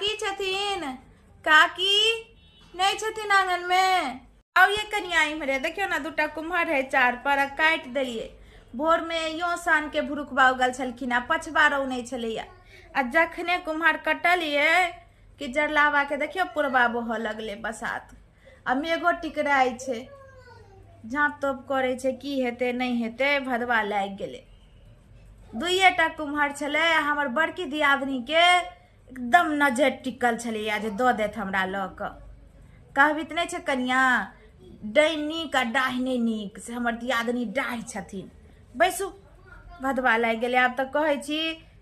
काकी छथिन? काकी नहि छथिन आंगनमे? आउ ये कनिया इम्हरे, देखियौ ने दूटा कुम्हर है चार पर आ काटि देलियै। भोरमे यो सान के भुरुकबा उगल छलखिन आ पछबा रौ नहि छलैया, आ जखने कुम्हर कटलियै कि जरलावा के देखियौ पुरबा बहऽ लगलै बसात, आ मेघो टिकराइ छै, झाँप तोप करै छै, की हेतै नहि हेतै, भदवा लागि गेलै। दुइएटा कुम्हर छलै आ हमर बड़की दियादनीके एकदम नजर टिकल छलैया जे दऽ देत हमरा लऽ कऽ। कहबी तऽ नहि छै कनिया, डाइन नीक आ डाहि नहि नीक, से हमर दियादनी डाहि छथिन। बैसू, भदवा लागि गेलै। आब तऽ कहै छी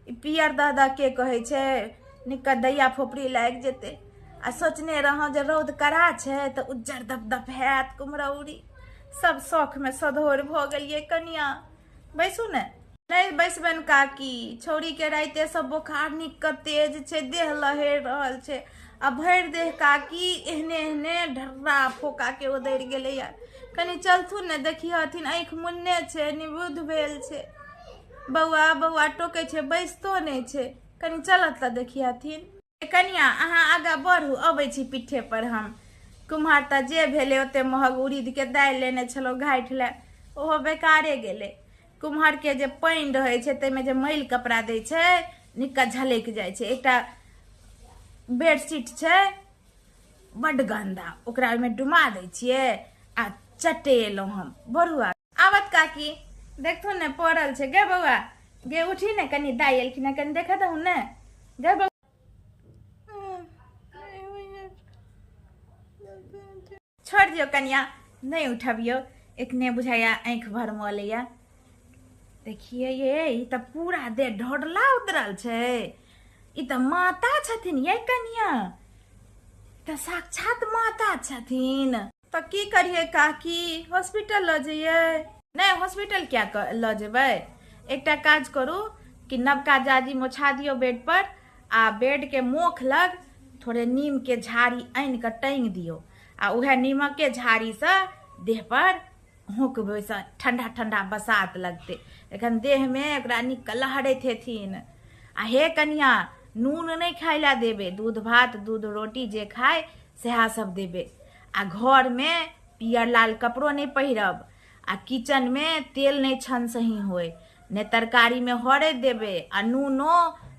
ई पियर दह दह के कहै छै, निक्कर दैया फोपड़ी लागि जेतै। आ सोचने रहौं जे रौद कड़ा छै तऽ उज्जर दप दप हैत कुम्हरौरी। सब शौखमे सधोर भऽ गेलियै कनिया। बैसू ने। नहि बैसबनि काकी, छौड़ीके रातिसँ बोखार नीक कऽ तेज छै, देह लहरि रहल छै आ भरि देह काकी एहने एहने ढर्रा फोकाके उदरि गेलैया। कनि चलथुन ने, देखिहथिन, आँखि मुन्ने छै, निबुद्ध भेल छै। बौआ बौआ टोकै छै, बैसतो नहि छै। कनि चलत तऽ देखिहथिन। कनिया अहाँ आगाँ बढ़ू, अबै छी पिट्ठे पर हम। कुम्हार तऽ जे भेलै ओते महग उड़ीदके दालि लेने छलहुँ घाटि लए, ओहो बेकारे गेलै। कुम्हरके जे पानि रहै छै ताहिमे जे मैल कपड़ा दै छै, निक्का झलकि जाइ छै। एकटा बेडशीट छै बड्ड गन्दा, ओकरा ओहिमे डुमा दै छियै आ चटेलहुँ हम। बढ़ू आगाँ। आवत काकी, देखथुन ने पड़ल छै। गे बौआ गे, उठी ने, कनि दाइ एलखिन हँ, कनि देखऽ दहुन ने। गे बौआ, छोड़ि दियौ कनिया, नहि उठबियौ, एखने बुझाइया आँखि भरमलैया। देखिए ये, ई तऽ पूरा देह ढोडला उतरल छै। ई तऽ माता छथिन ये कनिया, तऽ साक्षात माता छथिन। तऽ की करियै काकी, हॉस्पिटल लऽ जइयै? नहि, हॉस्पिटल किया लऽ जेबै? एकटा काज करू कि नवका जाजिम ओछा दियौ बेड पर, आ बेडके मोख लग थोड़े नीमके झाड़ी आनि कऽ टाँगि दियौ, आ उएह नीमके झाड़ीसँ देह पर होंकबै, ओहिसँ ठंडा ठंडा बसात लगतै। एखन देहमे ओकरा नीक लहरैत हेथिन। आ हे कनिया, नून नहि खाय लए देबै, दूध भात दूध रोटी जे खाय सएह सब देबै। आ घरमे पियर लाल कपड़ो नहि पहिरब, आ किचनमे तेल नहि छन सही होय, नहि तरकारीमे हरैद देबै, आ नूनो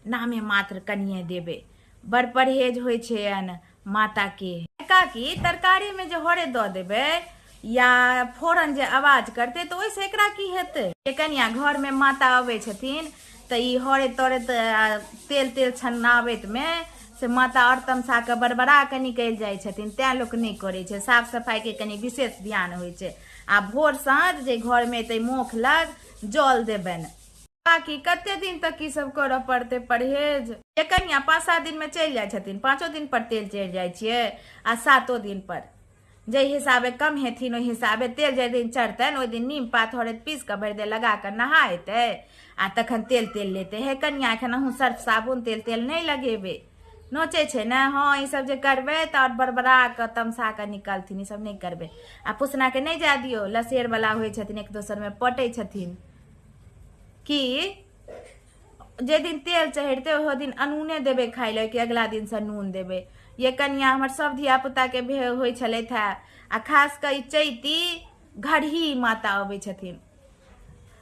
नामे मात्र कनिए देबै। बड़ परहेज होइ छै एहन माताके। काकी, तरकारीमे जे हरैद दऽ देबै या फोरन जे आवाज करतै तऽ ओहिसँ एकरा की हेतै? कनिया, घरमे माता अबै छथिन तऽ ई हरैद तरैद तेल तेल छनाबैतमे से माता आओर तमसा कऽ बड़बड़ा कऽ निकलि जाइ छथिन, तैँ लोक नहि करै छै। साफ सफाइके कनि विशेष ध्यान होइ छै। आ भोर साँझ जे घरमे एतै मोख लग जल देबनि। काकी, कते दिन तक ई सब करऽ पड़तै परहेज? ये कनिया, 5-7 दिनमे चलि जाइ छथिन, 5 दिन पर तेल चढ़ि जाइ छियै आ 7 दिन पर। जाहि हिसाबे कम हेथिन ओहि हिसाबे तेल जाहि दिन चढ़तनि ओहि दिन नीम पात हरैद पीस कऽ भरि देह लगा कऽ नहा एतै आ तखन तेल तेल लेतै। हे कनिया, एखन अहूँ सर्फ साबुन तेल तेल नहि लगेबै, नोचै छै ने। हँ, ई सब जे करबै तऽ आओर बड़बड़ा कऽ तमसा कऽ निकलथिन, ई सब नहि करबै। आ पुसनाके नहि जाय दियौ, लसेरवला होइ छथिन, एक दोसरमे पटै छथिन। कि जे दिन तेल चढ़तै ओहो दिन अनूने देबै खाइ लए कि अगला दिनसँ नून देबै? ये कनिया, हमर सब धियापुताके होइ छलथि हेँ, आ खास कऽ ई चैती घरही माता अबै छथिन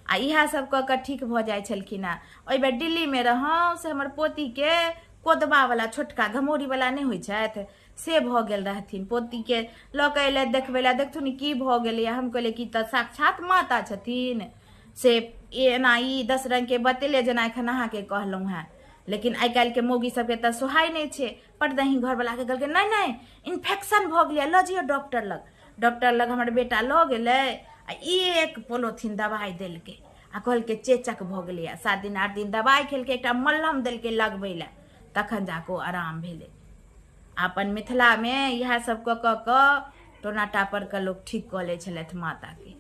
आ इएह सब कऽ कऽ ठीक भऽ जाइ छलखिन हेँ। ओहि बेर दिल्लीमे रहौं से हमर पोतीके कोदबावला छोटका घमौरीवला नहि होइ छथि, से भऽ गेल रहथिन। पोतीके लऽ कऽ एलथि देखबै लए, देखथुन की भऽ गेलैए। हम कहलियै कि तऽ साक्षात माता छथिन। से एना ई 10 रङ्गके बतेले, जेना एखन अहाँके कहलहुँ हेँ। लेकिन आइ काल्हिके मौगी सबके तऽ सोहाइ नहि छै। पटदही घरवलाके कहलकै, नहि नहि, इन्फेक्शन भऽ गेलैए, लऽ जइयौ डॉक्टर लग। डॉक्टर लग हमर बेटा लऽ गेलै आ एक पोलोथीन दवाइ देलकै आ कहलकै चेचक भऽ गेलैए। 7 दिन 8 दिन दवाइ खेलकै, एकटा मलहम देलकै लगबै लए, तखन जाकऽ ओ आराम भेलै। अपन मिथिलामे इएह सब कऽ कऽ कऽ टोना टापर कऽ लोक ठीक कऽ लै छलथि माताके।